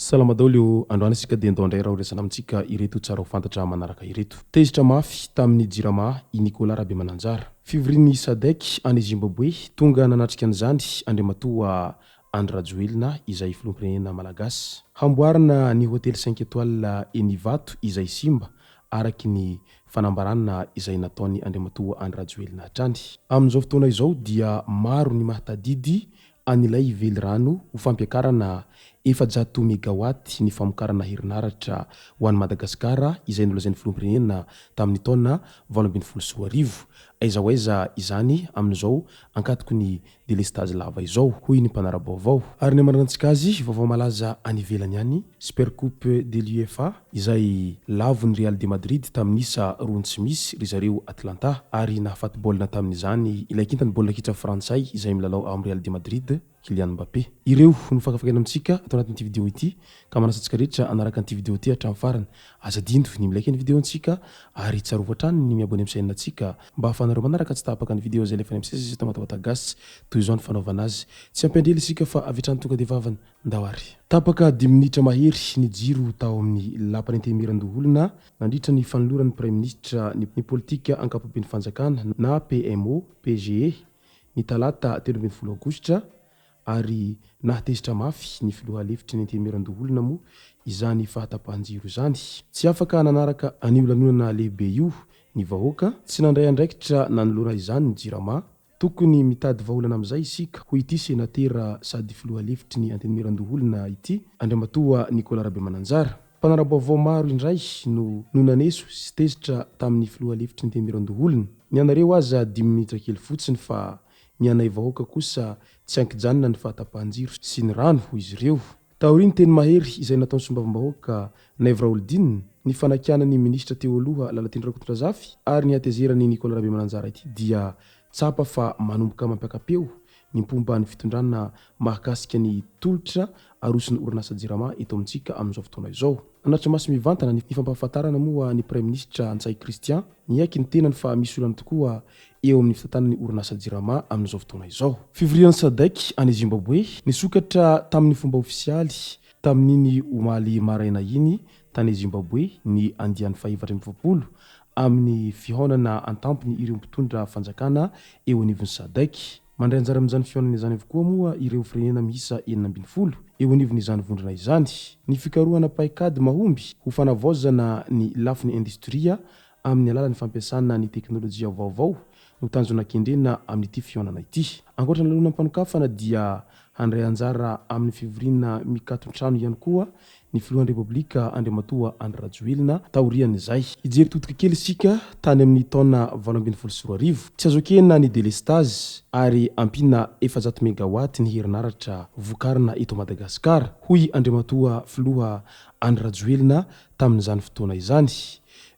Salama daholo io, androany isika dia ndao indray raha ho resana amintsika ireto tsara ho fantatra manaraka ireto. Tezitra mafy tamin'ny Jirama i Nicolas Rabemananjara. Fivorian'ny Sadec any Zimbabwe, tonga nanatrika an'izany Andriamatoa Andry Rajoelina izay filoham-pirenena Malagasy. Hamboarina ny hotely cinq étoiles eny Ivato izay simba araky ny fanambarana izay nataon'i Andriamatoa Andry Rajoelina hatrany. Amin'izao fotoana izao dia maro ny mahatadidy an'ilay velirano ho fampiakarana 400 megawatt ny famokarana herinaratra ho an'i Madagasikara izay nolazain'ny filoham-pirenena tamin'ny taona 2018. Aiza ho aiza izany amin'izao ankatoky ny delestazy lava izao, hoy ny mpanara-baovao. Ary ny hamaranantsika azy, vaovao malaza any ivelany any, Super Coupe de l'UEFA, izay lavon'ny Real de Madrid tamin'ny isa roa tsy misy ry zareo Atlanta, ary nahafaty baolina tamin'izany ilay kintan'ny baolina kitra frantsay izay milalao ao amin'ny Real de Madrid, Kylian Mbappé. Ireo no fakafakaina amintsika ato anatin'ity video ity, ka manasa antsika rehetra hanaraka an'ity video ity hatramin'ny farany. Aza adino ny mi-like ny video-ntsika ary tsarovy hatrany ny mi-abonner amin'ny chaîne-ntsika mba ahafahanareo manaraka tsy tapaka ny video izay alefan'ny MCC eto Matamata Gasy. Toy izao ny fanaovana azy. Tsy hampiandry ela isika fa avy hatrany tonga dia vavany. Ndao ary. Tapaka dimy minitra mahery ny jiro tao amin'ny lapan'ny Antenimierandoholona nandritra ny fanoloran'ny Praiminisitra ny politika ankapoben'ny fanjakana na PMO, PGE, ny talata 13 aogositra ary nahatezitra mafy ny filoha lefitry ny Antenimierandoholona moa izany fahatapahan-jiro izany. Tsy afaka nanaraka an'io lanonana lehibe io ny vahoaka, tsy nandray andraikitra nanoloana izany ny Jirama. Tokony mitady vahaolana amin'izay isika, hoy ity senatera sady filoha lefitry ny Antenimierandoholona ity, Andriamatoa Nicolas Rabemananjara. Mpanara-baovao maro indray no no naneso sy tezitra tamin'ny filoha lefitry ny Antenimierandoholona. Ny anareo aza dimy minitra kely fotsiny fa Ny anay vahoaka kosa tsy ankijanona ny fahatapahan-jiro sy ny rano, hoy izy ireo. Taorian'ny teny mahery izay nataon'ny solombavambahoaka Naivo Raholdina, ny fanakianan'ny minisitra teo aloha Lalatiana Rakotondrazafy ary ny hatezeran'i Nicolas Rabemananjara ity dia tsapa fa manomboka mampiaka-peo ny mpomba ny fitondrana mahakasika ny tolotra aroson'ny orinasa Jirama eto amintsika amin'izao fotoana izao. Nanatri-maso mivantana ny fampahafantarana moa ny Praiminisitra Ntsay Christian, niaiky ny tenany fa misy olana tokoa eo amin'ny fitantanana ny orinasa Jirama amin'izao fotoana izao. Fivorian'ny Sadec any Zimbabwe, nisokatra tamin'ny fomba ofisialy tamin'iny omaly maraina iny tany Zimbabwe ny andiany faha-44 amin'ny fihaonana an-tampony ireo mpitondra fanjakana eo anivon'ny Sadec. Mandray anjara amin'izany fihaonana izany avokoa moa ireo firenena miisa 16 eo anivon'izany vondrona izany. Ny fikarohana paikady mahomby ho fanavaozana ny lafiny indostria amin'ny alalan'ny fampiasana ny teknolojia vaovao no tanjona kendrena amin'ity fihaonana ity. Ankoatra ny lanonam-panokafana dia handray anjara amin'ny fivoriana mikaton-trano ihany koa ny filohan'ny Repoblika Andriamatoa Andry Rajoelina taorian'izay. Hijery todika kely isika tany amin'ny taona 2018. Tsy azo ekena ny delestazy ary ampiana 400 megawatt ny herinaratra vokarina eto Madagasikara, hoy Andriamatoa Filoha Andry Rajoelina tamin'izany fotoana izany.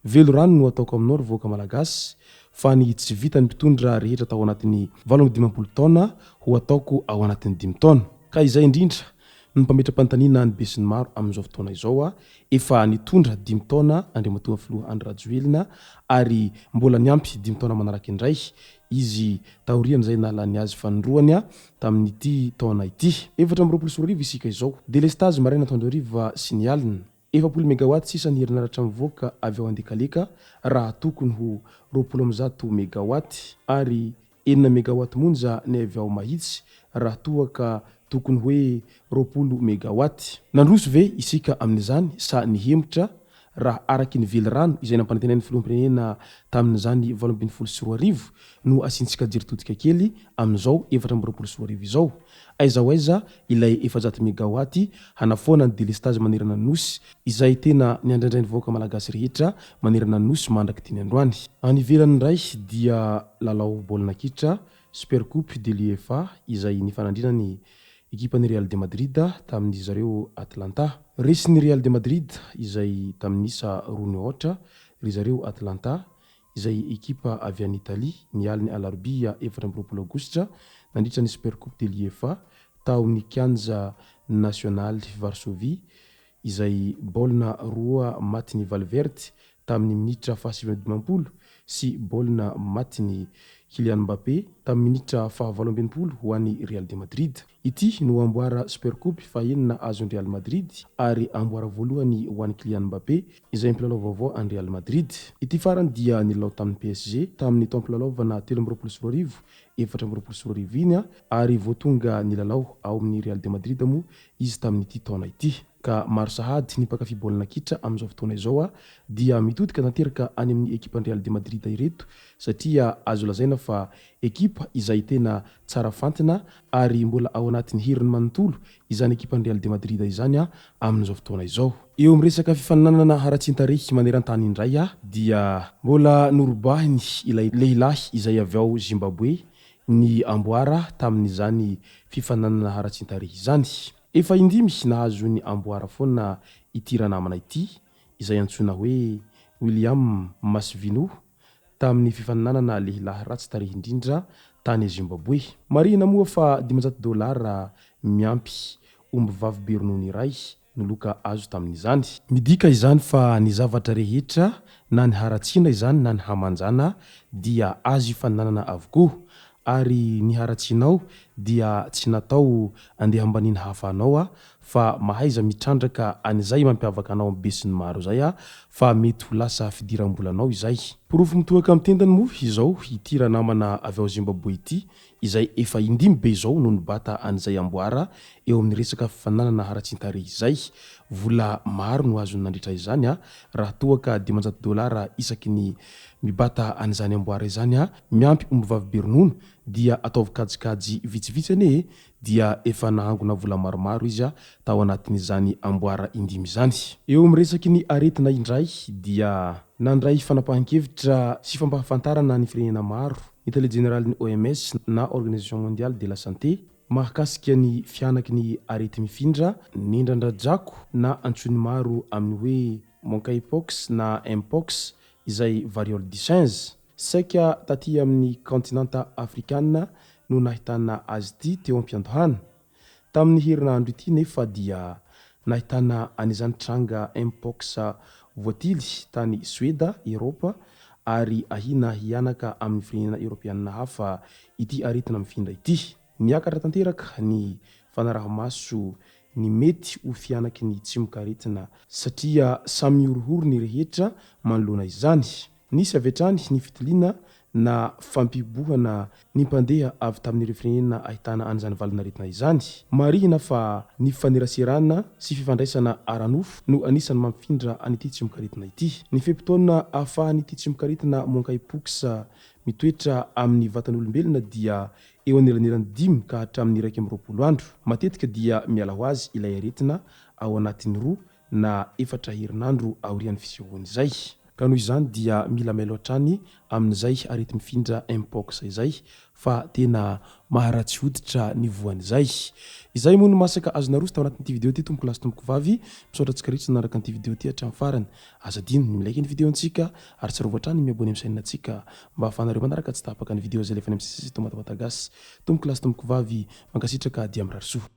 Velirano no ataoko aminao ry vahoaka Malagasy fa ny tsy vitan'ny mpitondra rehetra tao anatin'ny 58 taona ho ataoko ao anatin'ny dimy taona. Ka izay indrindra no mpametra-panontaniana ny besinimaro amin'izao fotoana izao, efa nitondra dimy taona Andriamatoa Filoha Andry Rajoelina ary mbola niampy dimy taona manaraka indray izy taorian'izay nahalany azy fanindroany tamin'ity taona ity. 2024 isika izao. Delestazy maraina atoandro hariva sy ny alina. 40 megawatt sisa ny herinaratra mivoaka avy ao Andekaleka raha tokony ho 120 megawatt ary 6 megawatt monja ny avy ao Mahitsy raha toa ka tokony hoe 20 megawatt. Nandroso ve isika amin'izany sa nihemotra raha araky ny velirano izay nampanantenain'ny filoham-pirenena tamin'izany 2018 no asiantsika jery todika kely amin'izao 2024 izao? Aiza ho aiza ilay 400 megawatt hanafoana ny delestazy manerana ny Nosy, izay tena niandrandrain'ny vahoaka malagasy rehetra manerana ny Nosy mandrak'ity ny androany. Any ivelany indray dia lalao baolina kitra Super Coupe de l'UEFA izay nifanandrinan'ny ekipan'ny Real de Madrid tamin'ny zareo Atlanta. Resin'ny Real de Madrid izay tamin'ny isa roa no aotra ry zareo Atlanta izay ekipa avy any Italia ny alin'ny alarobia 24 aogositra nandritra ny Super Coupe de l'UEFA tao amin'ny kianja nasionaly Varsovie izay baolina roa matin'i Valverde tamin'ny minitra faha-59 sy baolina matin'i Kylian Mbappé tamin'ny minitra faha-68 ho an'ny Real de Madrid. Ity no amboara Super Coupe fahenina azon'ny Real Madrid ary amboara voalohany ho an'i Kylian Mbappé izay mpilalao vaovao an'ny Real Madrid. Ity farany dia nilalao tamin'ny PSG tamin'ny taom-pilalaovana 2023, 2024 iny ary vao tonga nilalao ao amin'ny Real de Madrid moa izy tamin'ity taona ity. Ka maro sahady ny mpankafy baolina kitra amin'izao fotoana izao dia mitodika tanteraka any amin'ny ekipan'ny Real de Madrid ireto satria azo lazaina fa ekipa izay tena tsara fantina ary mbola ao anatin'ny heriny manontolo izany ekipan'ny Real de Madrid izany amin'izao fotoana izao. Eo amin'ny resaka fifaninanana haratsian-tarehy maneran-tany indray dia mbola norobahiny ilay lehilahy izay avy ao Zimbabwe ny amboara tamin'izany fifaninanana haratsian-tarehy izany. Efa indimy nahazo ny amboara foana ity ranamana ity, izay antsoina hoe William Masvinu, tamin'ny fifaninanana lehilahy ratsy tarehy indrindra tany Zimbabwe. Marihina moa fa 500 dolara miampy ombivavy be ronono iray no loka azo tamin'izany. Midika izany fa ny zavatra rehetra na ny haratsiana izany na ny hamanjana dia azo ifaninanana avokoa ary ny haratsianao dia tsy natao andeha hambanina hafa anao fa mahaiza mitrandraka an'izay mampiavaka anao amin'ny besinimaro izay fa mety ho lasa fidiram-bolanao izay. Porofo mitohaka amin'ny tendany moa izao ity ranamana avy ao Zimbabwe ity izay efa indimy be izao no nibata an'izay amboara eo amin'ny resaka fifaninanana haratsian-tarehy izay. Vola maro no azony nandritra izany raha toa ka 500 dolara isaky ny mibata an'izany amboara izany miampy ombivavy be ronono dia ataovy kajikajy vitsivitsy anie e dia efa nahangona vola maromaro izy tao anatin'izany amboara indimy izany. Eo amin'ny resaky ny aretina indray dia nandray fanapahan-kevitra sy fampahafantarana ny firenena maro ny tale jeneralin'ny OMS na Organisation Mondiale de la Santé mahakasika ny fihanaky ny areti-mifindra nendran-drajako na antsoin'ny maro amin'ny hoe monkeypox na mpox izay variole du singe. Saika taty amin'ny kaontinanta afrikana no nahitana azy ity teo am-piandohana. Tamin'ny herinandro ity nefa dia nahitana an'izany tranga mpox voatily tany Soeda, Eropa, ary ahiana hihanaka amin'ny firenena eoropeanina hafa ity aretina mifindra ity. Niakatra tanteraka ny fanaraha-maso ny mety ho fihanaky ny tsimokaretina satria samy mihorohoro ny rehetra manoloana izany. Nisy avy hatrany ny fitiliana na fampihibohana ny mpandeha avy tamin'ireo firenena ahitana an'izany valanaretina izany. Marihina fa ny fifaneraserana sy fifandraisana ara-nofo no anisan'ny mampifindra an'ity tsimokaretina ity. Ny fe-potoana ahafahan'ity tsimokaretina monkeypox mitoetra amin'ny vatan'olombelona dia eo anelanelan'ny dimy ka hatramin'ny 21 andro. Matetika dia miala ho azy ilay aretina ao anatin'ny roa na efatra herinandro aorian'ny fisehoan'izay. Ka noho izany dia mila mailo hatrany amin'izay areti-mifindra Mpox izay fa tena maharatsy hoditra ny voan'izay. Izay moa no masaka azo naroso tao anatin'ity video ity tompoko lahy sy tompoko vavy. Misaotra antsika rehetra nanaraka an'ity video ity hatramin'ny farany. Aza adino ny mi-like ny video-ntsika ary tsarovy hatrany ny mi-abonner amin'ny chaîne-ntsika mba ahafahanareo manaraka tsy tapaka ny video izay alefan'ny MCC sy Tomatamatasy. Tompoko lahy sy tompoko vavy, mankasitraka dia mirary soa.